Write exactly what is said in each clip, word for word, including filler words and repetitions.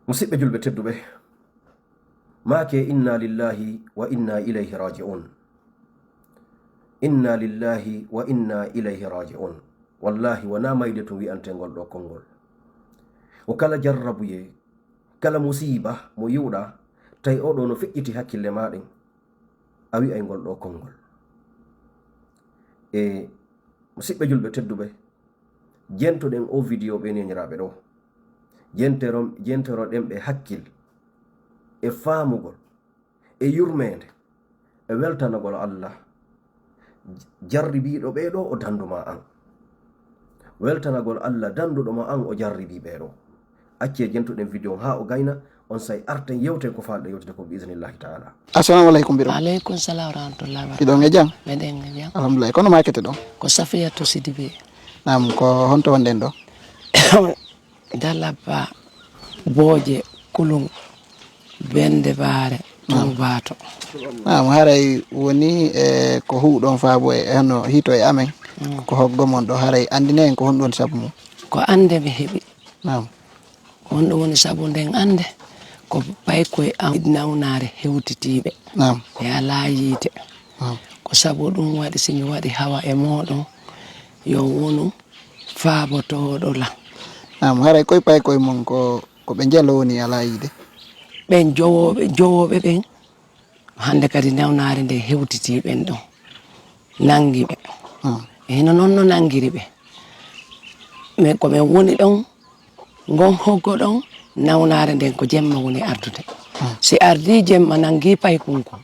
Musidɓe julɓe tedduɓe, maake inna lillahi wa inna ilayhi raji'un. Inna lillahi wa inna ilayhi raji'un. Wallahi, wonaa mayde tun wi'antee ngol ɗoo konngol. Ko kala jarrabuye, kala musiiba mo yi'uɗaa, tawi oo ɗoo no feƴƴiti hakkille maa ɗen, a wi'ay ngol ɗoo konngol. E musidɓe julɓe tedduɓe, jentoɗen oo video ɓee neeniraaɓe ɗoo. Jenteron-, jenteroɗen ɓe hakkil e faamugol e yurmeende e weltanagol Allah jarribiiɗo ɓee ɗoo o dandu maa an. Weltanagol Allah danduɗo maa an o jarribii ɓee ɗoo. Accee jentoɗen video on haa o gayna, on say arten yewten ko faalɗen yewtude kon bi iznillahi ta'ala. Assalamu aleykum, Biro. Aleykum salam wa rahmatullahi wa barakatuh. Hiɗon e jam? Meɗen e jam. Alhamdulillah. Kono maakete ɗon? Ko Safiyatu Sidibe. Naam, ko honto wonɗen ɗo? Dalaba, Booje, Kulun, Bende Baare, Naam. Tuubaato. Naam, haray woni e ko huuɗon faabo e hono hito e amen. Mm. Ko hoggo mon ɗo, haray anndine en ko honɗum woni sabu mum? Ko annde mi heɓi. Naam. Ko honɗum woni sabu nden annde? Ko paykoy am nawnaare hewtitiiɓe. Naam. Ɓe alaa yiite. Naam. Ko sabu ɗum waɗi, si mi waɗi hawa e mooɗon, yo wonu faabotooɗo lan. Naam, haray koy paykoy mon ko, ko ɓe njelo woni alaa yiide? Ɓen jowooɓe, jowooɓe ɓen, hannde kadi nawnaare nde hewtitii ɓen ɗon, nanngi ɓe. Hmm. E hino non no nanngiri ɓe. Mais ko men woni ɗon, ngon hoggo ɗon, nawnaare nden ko jemma woni ardude. Hmm. Si ardii jemma, nanngii paykun kun,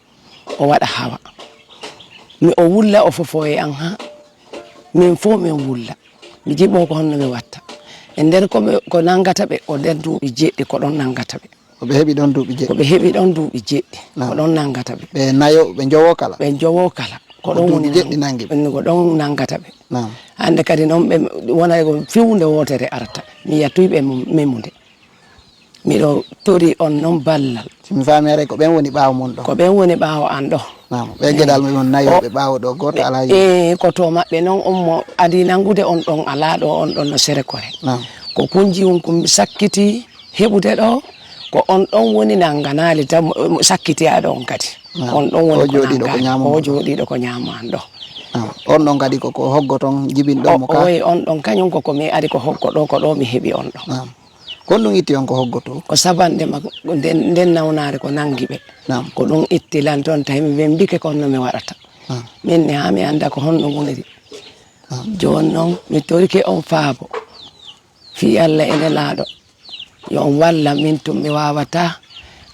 o waɗa hawa. Mi o wulla, o fofo e an ha. Min fof min wulla. Mi jiɓo ko honno mi watta. E nder ko ɓe, ko nanngata ɓe, ko nder duuɓi jeɗɗi ko ɗon nanngata ɓe. Ko ɓe heɓi ɗon duuɓi jeɗɗi? Ko ɓe heɓi ɗon duuɓi jeɗɗi. Naam. Ko ɗon nanngata ɓe. Ɓe nayo, ɓe njowo kala? Ɓe njowo kala. Ko Ko ɗon duuɓi woni jeɗɗi nan-, nanngi ɓe? Ko ɗon nanngata ɓe. Naam. Hannde kadi noon ɓe wona ko fiwnde wootere arata. Mi yattuy ɓe mum-, memude. Miɗo tori on noon ballal. Si mi faami haray ko ɓen woni ɓaawo mon ɗo? Ko ɓen woni ɓaawo an ɗo. Naam. Ɓe geɗal mum on nayo O- ɓe ɓaawo ɗo, gooto alaa yiide? Ee, ko to maɓɓe noon on mo adii nanngude on ɗon alaa ɗo, on ɗon no sere kore. Naam. Ko kunji on kun sakkiti heɓude ɗo, ko on ɗon woni nannganaali tan mo, mo sakkitiyaaɗo on kadi. Naam. On ɗon woni O ko jooɗiiɗo ko nanngaali. Ñaamo O mo ɗo. Jooɗiiɗo ko ñaamo an ɗo. Naam. On ɗon kadi ko, ko hoggo ton jibinɗo O, mo ka? Oy, on ɗon kañum ko, ko mi ari ko hoggo ɗo, ko ɗo mi heɓi on ɗo. Naam. Ko honɗum itti on ko hoggo to? Ko sabanɗe makko, nden, nden nawnaare ko nanngi ɓe. Naam. Ko ɗum itti lan toon, tawi mi wembike ko honno mi waɗata. Naam. Min ne haa mi annda ko honno woniri. Naam. Jooni noon, mi torike on faabo. Fii Alla e Nelaaɗo, yo on wallan min tun, mi waawataa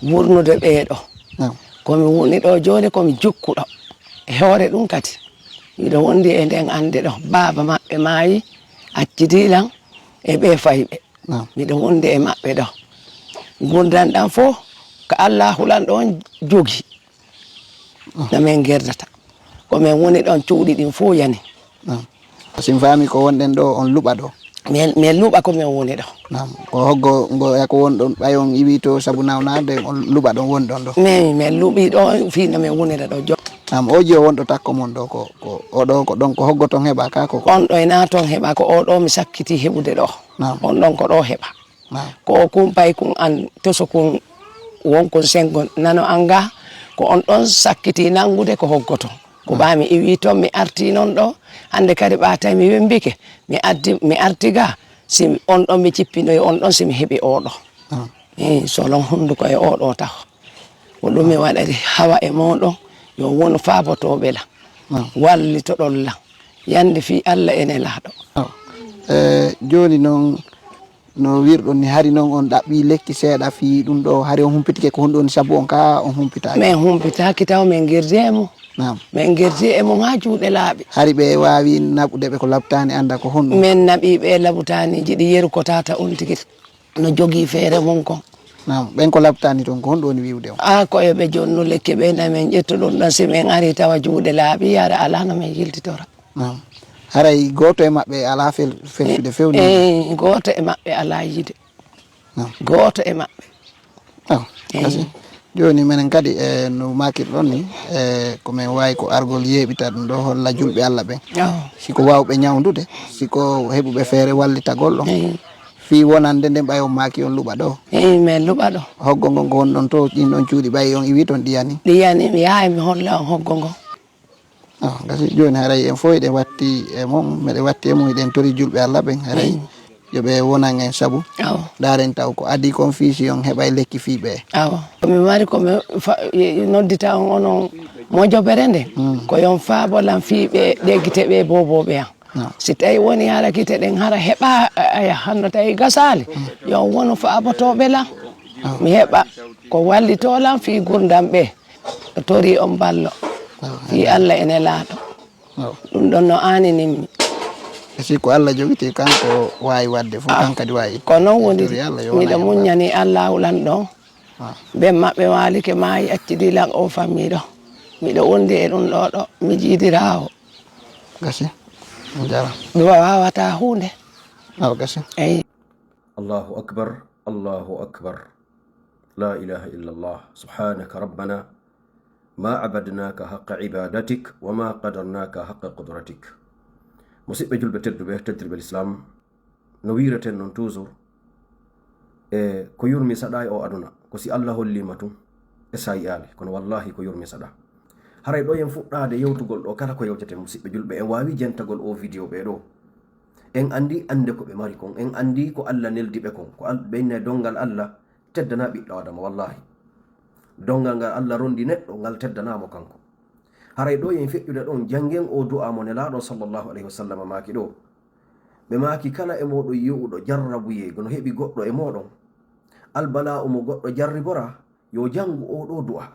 wurnude ɓee ɗo. Naam. Ko mi woni ɗo jooni, ko mi jukkuɗo. E hoore ɗum kadi, miɗo wondi e nden annde ɗo. Baaba maɓɓe maayi, accidii lan e ɓee fayɓe. Naam. Miɗo wondi e maɓɓe ɗo. Ngurndan ɗan fof ko Allaahu lan ɗon jogi. Naam. No min ngerdata. Ko min woni ɗon, cuuɗi ɗin fof yani. Naam. Si mi faami ko wonɗen ɗo, on luɓa ɗo? Min, min luɓa ko min woni ɗo. Naam. Ko hoggo ngo e ko wonɗon, ɓay on iwi to sabu nawnaade, on luɓa ɗon wonɗon ɗo? Min, min luɓi ɗo fii no min wonira ɗo jo- Naam, o jiyo wonɗo takko mon ɗo, ko, ko, o ɗo, ko ɗon, ko hoggo ton heɓa ka, ko, ko? On ɗo e na ton heɓa, ko o ɗo mi sakkiti heɓude ɗo. Naam. On ɗon ko ɗo heɓa. Naam. Ko o kun pay kun an toso kun won kun sengo nano an ga, ko on ɗon sakkiti nanngude ko hoggoto. Ko Naam. Ɓaa mi iwi ton, mi arti non ɗo, hannde kadi ɓaa tawi mi wembike, mi addi, mi arti ga, si on ɗon mi cippinoyi on ɗon si mi heɓi o ɗo. Naam. Ii, solon hunnduko e o ɗo taho. Ko ɗum mi waɗari hawa e mooɗon, yo wonu faabotooɓe la. Naam. Wallitoɗon la. Yande fii Alla e Nelaaɗo. Naam. Eh, jooni noon, no wirɗon ni, hari noon on ɗaɓɓi lekki seeɗa fii ɗum ɗo, hari on humpitike ko honɗum woni sabu on ka on humpitaaki? Min humpitaaki taw, min ngirdi e mum. Naam. Min ngirdi e mum haa juuɗe laaɓi. Hari ɓe waawi naɓude ɓe ko labtaani annda ko honɗum? Min naɓi ɓe labutaani jiɗi yeru ko tata on tigi no jogii feere mum kon. Naam, ɓen ko labtaani toon, ko honɗum woni wi'ude on? Aa, ko e ɓe jonnu lekki ɓe, na min ƴettu ɗum ɗon, si min ari tawa juuɗe laaɓi, yara alaa no min yiltitora. Naam. Haray gooto e maɓɓe alaa fel-, felfide fewni? Eey, gooto e maɓɓe alaa yiide. Naam. Gooto e maɓɓe. Aw, Eey. Kasi. Jooni menen kadi, e no maakirɗon ni, e ko men waawi ko argol yeeɓita ɗum ɗo, holla julɓe Alla ɓen. Aw. Si ko waawɓe ñawndude, si ko heɓuɓe feere wallitagol ɗon. Eey. Fii wonande nden ɓay on maaki on luɓa ɗo. Eyi, men luɓa ɗo. Hoggo ngon ko honɗon to ɗin ɗon cuuɗi ɓay on iwi ton ɗiyani? Ɗiyani, mi yahay mi holla on hoggo ngon. Ah, gasi jooni haray en fof eɗen watti e mon, meɗen watti e mum, eɗen tori julɓe Allah ɓen haray. Mm. Yo ɓe wonan en sabu. Awa. Ndaaren taw ko adii kon fii si on heɓay lekki fii ɓe. Awa. Ko mi mari ko mi fa-, noddita on onon mojobere nde. Mm. Ko yon faabo lan fii ɓe ɗe gite ɓe boobooɓe an. Ah. Si tawi woni hara gite ɗen hara heɓa, aya, hanno tawi gasaali. Mm. Yo on wonu faabotooɓe lan. Ah. Mi heɓa ko wallitoo lan fii gurdam ɓe. Tori on ballo. Ah, fii Allah ene laaɗo. Oh. Ɗum ɗon no aaninimmi. E si ko Allah jogiti, kanko waawi waɗde fof, ah, kanko kadi waawi. Ko noon woni, miɗo muññani Allahu lan ɗon. Ah. Ben maɓɓe waalike maayi, accidi lan o fammi ɗo. Miɗo wondi e ɗum ɗo ɗo, mi jiidiraawo. Gasi. On jaaraama. Mi wa-, waawataa huunde. Awa gasi. Eyi. الله أكبر، الله أكبر. لا إله إلا الله. سبحانك ربنا ما عبدناك حق عبادتك وما قدرناك حق قدرتك. Musidɓe julɓe tedduɓe, teddirɓe l'islam, no wiireten noon toujours, e ko yurmi saɗa e o aduna, ko si Allah holliima tun, e sa yi'aali, kono wallahi ko yurmi saɗa. Haray ɗo en fuɗɗaade yewtugol ɗo, kala ko yewteten, musidɓe julɓe, en waawi jentagol o video ɓe ɗo. En anndi annde ko ɓe mari kon, en anndi ko Allah neldi ɓe kon, ko Al-, ɓe inna e donngal Allah teddana ɓiɗɗo Adama, wallahi. Donngal ngal Allah rondi neɗɗo, ngal teddana mo kanko. Haray ɗo en feƴƴude ɗon, janngen o du'a mo Nelaaɗo sallallahu alayhi wa sallam maaki ɗo. Ɓe maaki, kala e mooɗon yi'uɗo jarrabuyee, no heɓi goɗɗo e mooɗon, albala'u mo goɗɗo jarribora, yo janngu oo ɗoo du'a.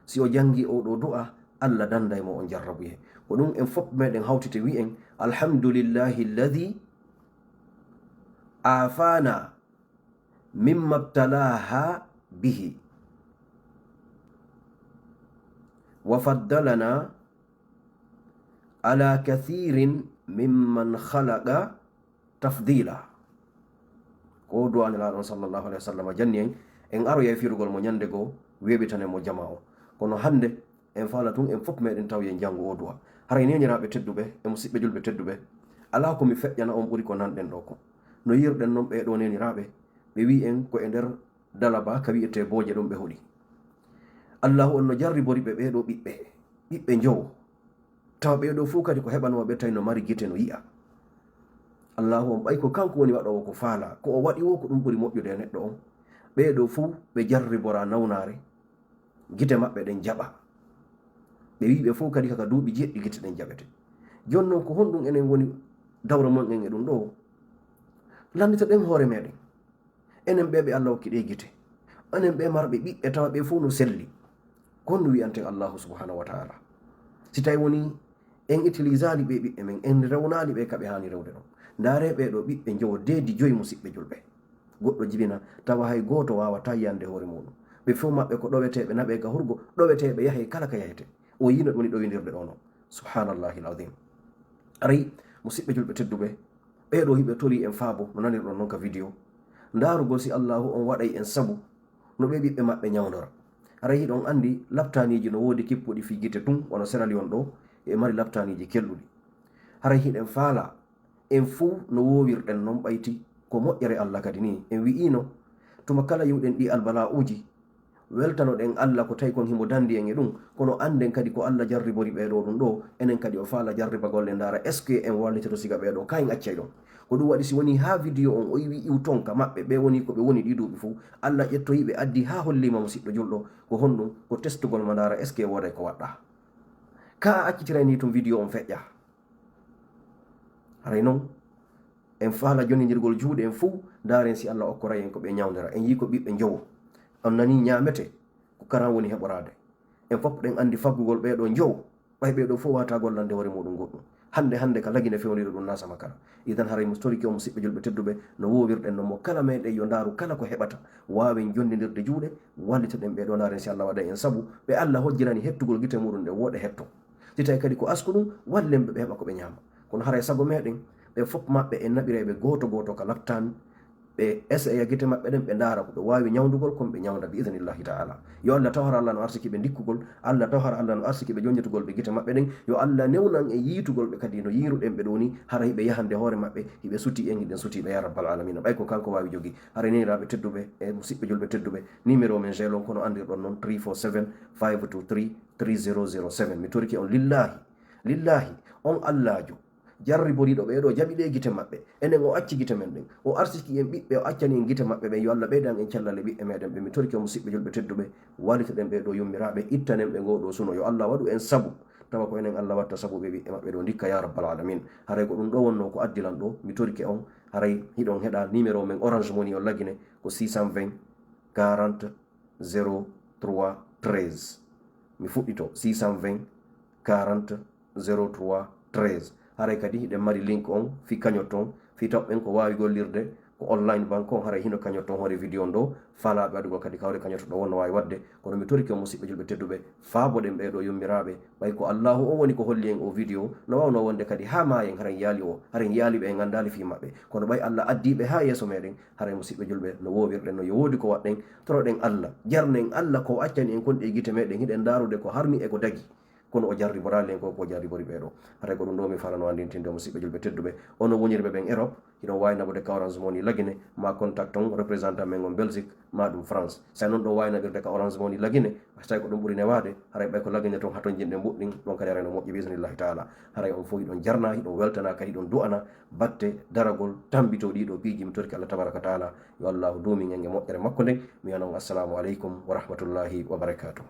Si o janngii oo ɗoo du'a, Allah dannday mo on jarrabuyee. Ko ɗum en fof meɗen hawtite wi'en, "Alhamdulillahi alladhi afana mimma ibtalaha bihi. Wa faddalana ala kathirin mimman khalaqa tafdila." Ko du'a Nelaaɗo on sallallahu alayhi wa sallam janni en, en aroyay firugol mo ñande goo, weeɓitanen mo jamaa o. Kono hannde, en faala tun, en fof meɗen tawi en janngo o du'a. Haray neniraaɓe tedduɓe, e musiɓɓe julɓe tedduɓe, alaa ko mi feƴƴana on ɓuri ko nanɗen ɗo ko. No yi'irɗen non ɓee ɗoo neniraaɓe, ɓe wi'i en ko e nder dalaba ka wi'etee Booje ɗon ɓe hoɗi. Allahu on no jarribori ɓe ɓee ɗoo ɓiɓɓe, ɓiɓɓe njowo. Tawa ɓee ɗoo fow kadi ko heɓanoo ɓe tawi no mari gite no yi'a. Allahu on ɓay ko kanko woni waɗoowo ko faalaa, ko o waɗi woo ko ɗum ɓuri moƴƴude e neɗɗo on. Ɓee ɗoo fow ɓe jarriboraa nawnaare, gite maɓɓe ɗen jaɓa. Ɓe wi'i ɓe fow kadi kaka duuɓi jeɗɗi gite ɗen jaɓete. Jooni non ko honɗum enen woni dawro mon en e ɗum ɗoo? Lannditoɗen hoore meɗen. Enen ɓee ɓe Allah okki ɗee gite, enen ɓee marɓe ɓiɓɓe tawa ɓee fow no selli, ko honno wi'anten Allahu subhanahu wa ta'ala? Si tawi woni en utilisaali ɓee ɓiɓɓe men, en rewnaali ɓe ka ɓe haani rewde ɗon. Ndaaree ɓee ɗoo ɓiɓɓe njowo deedi joyi musiɓɓe julɓe. Goɗɗo jibina tawa hay gooto waawataa yiyande hoore muuɗum. Ɓe fow maɓɓe ko ɗoweteeɓe naɓee ka hurgo, ɗoweteeɓe yahee kala ka yahetee. O yi'ino ɗum woni ɗowindirde ɗoo non. Subhanallahi al-azim. Aray, musiɓɓe julɓe tedduɓe, ɓee ɗoo hiɓe torii en faabo no nanirɗon non ka video. Ndaarugol si Allahu on waɗay en sabu no ɓee ɓiɓɓe maɓɓe ñawndora. Haray hiɗon anndi laptaaniiji no woodi kippuɗi fii gite tun, wano Sierra Leone ɗoo, e mari laptaaniiji kelɗuɗi. Haray hiɗen faala en fow no woowirɗen non ɓayti ko moƴƴere Allah kadi nii. En wi'iino, tuma kala yi'uɗen ɗii albala'uuji, weltanoɗen Allah ko tawi kon himo danndi en e ɗum, kono annden kadi ko Allah jarribori ɓee ɗoo ɗum ɗoo, enen kadi o faala jarribagol en ndaara est-ce que en wallitoto siga ɓee ɗoo ka en accay ɗon. Ko ɗum waɗi si wonii haa video on o iwi iwtonka maɓɓe, ɓe woni ko ɓe woni ɗii duuɓi fow, Allah ƴettoyi ɓe addi haa holliima musiɗɗo julɗo, ko honɗum? Ko testugol ma ndaara est-ce que wooday ko waɗɗaa. Ka a accitiray nii tun video on feƴƴa. Haray non, en faala jonnindirgol juuɗe en fow, ndaaren si Allah okkoray en ko ɓe ñawndira. En yi'i ko ɓiɓɓe njowo. On nanii ñaamete, ko karan woni heɓoraade. En fof ɗen anndi faggugol ɓee ɗoo njowo, ɓay ɓee ɗoo fow waawataa gollande hoore muuɗum goɗɗum. Hannde, hannde ka Lagine fewniri ɗum naa Samakara. Idan haray mustoriki on musiɓɓe julɓe tedduɓe, no woowirɗen non mo kala meɗen yo ndaaru kala ko heɓata. Waawen jonnindirde juuɗe, wallitoɗen ɓee ɗoo ndaaren si Allah waɗay en sabu, ɓe Allah hojjirani hettugol gite muuɗum ɗen wooɗe hetto. Si tawi kadi ko asku ɗum, wallen ɓe ɓe heɓa ko ɓe ñaama. Kono haray sago meɗen, ɓe fof maɓɓe en naɓiray ɓe gooto gooto ka laptaan, ɓe eseya gite maɓɓe ɗen, ɓe ndaara ko ɓe waawi ñawndugol kon, ɓe ñawnda bi idnillahi taala. Yo Allah tawhara Allah no arsiki ɓe ndikkugol, Allah tawhara Allah no arsiki ɓe joññitugol ɓe gite maɓɓe ɗen. Yo Allah newnan e yiitugol ɓe kadi no yiiruɗen ɓe ɗoo ni, hara hiɓe yahande hoore maɓɓe, hiɓe suti en, hiɗen suti ɓe, ya rabbal alamina. Ɓay ko kanko waawi jogi. Hara neeniraaɓe tedduɓe e musiɓɓe julɓe tedduɓe, numéro men gel on kono anndirɗon non, three four seven, five two three, three zero zero seven. Mi torike on lillahi, lillahi, on Allaajo jarriboriiɗo ɓee ɗoo, jaɓi ɗee gite maɓɓe. Enen o acci gite men ɗen. O arsiki en ɓiɓɓe, o accani en gite maɓɓe ɓen. Yo Allah ɓeydan en cellal e ɓiɓɓe meɗen ɓe. Mi torike on musiɓɓe julɓe tedduɓe, wallitoɗen ɓee ɗoo yummiraaɓe, ittanen ɓe ngoo ɗoo suno. Yo Allah waɗu en sabu, tawa ko enen Allah watta sabu ɓe ɓiɓɓe maɓɓe ɗoo ndikka, ya rabbal alamin. Haray ko ɗum ɗoo wonnoo ko addi lan ɗoo. Mi torike on, haray hiɗon heɗa numéro men Orange Money on Lagine ko six cent vingt, quarante, zéro trois treize. Mi fuɗɗito, six cent vingt, quarante, zéro trois treize. Haray kadi hiɗen mari link on, fi cagnotte on, fi toɓɓen ko waawi gollirde, ko online banque on, haray hino cagnotte on hoore vidéo on ɗoo, faalaaɓe waɗugol kadi kawre cagnotte ɗoo wonno waawi waɗde. Kono mi torike on musiɓɓe julɓe tedduɓe, faaboɗen ɓee ɗoo yummiraaɓe, ɓay ko Allaahu on woni ko holli en o vidéo, no waawnoo wonde kadi haa maayen, hara en yaali o, hara en yaali ɓe, en anndaali fii maɓɓe. Kono ɓay Allah addii ɓe haa yeeso meɗen, haray musiɓɓe julɓe, no woowirɗen non, yo woodi ko waɗɗen, toroɗen Allah, jarnen Allah ko o accani en kon ɗee gite meɗen, hiɗen ndaarude ko harmi e ko dagi. Kono o jarriboraali en ko, ko o jarribori ɓee ɗoo. Haray ko ɗum ɗoo mi faalano anndintinde musiɓɓe julɓe tedduɓe. Onon wonirɓe ɓen Europe, hiɗon waawi naɓude ka Orange Money Lagine, ma contact on représentant men on Belgique, ma ɗum France. Si non ɗon waawi naɓirde ka Orange Money Lagine, so tawi ko ɗum ɓuri newaade, haray ɓay ko Lagine ton hatonjinɗen mbuɗɗin, ɗon kadi haray no moƴƴi bi idnillahi taala. Haray on fof hiɗon jarna, hiɗon weltana, kadi hiɗon du'ana batte daragol, tambito ɗii ɗoo piiji. Mi torike Allah tabaraka wa taala, yo Allahu duumin en e moƴƴere makko nden. Mi wiya non, assalamu aleykum wa rahmatullahi wa barakatuh.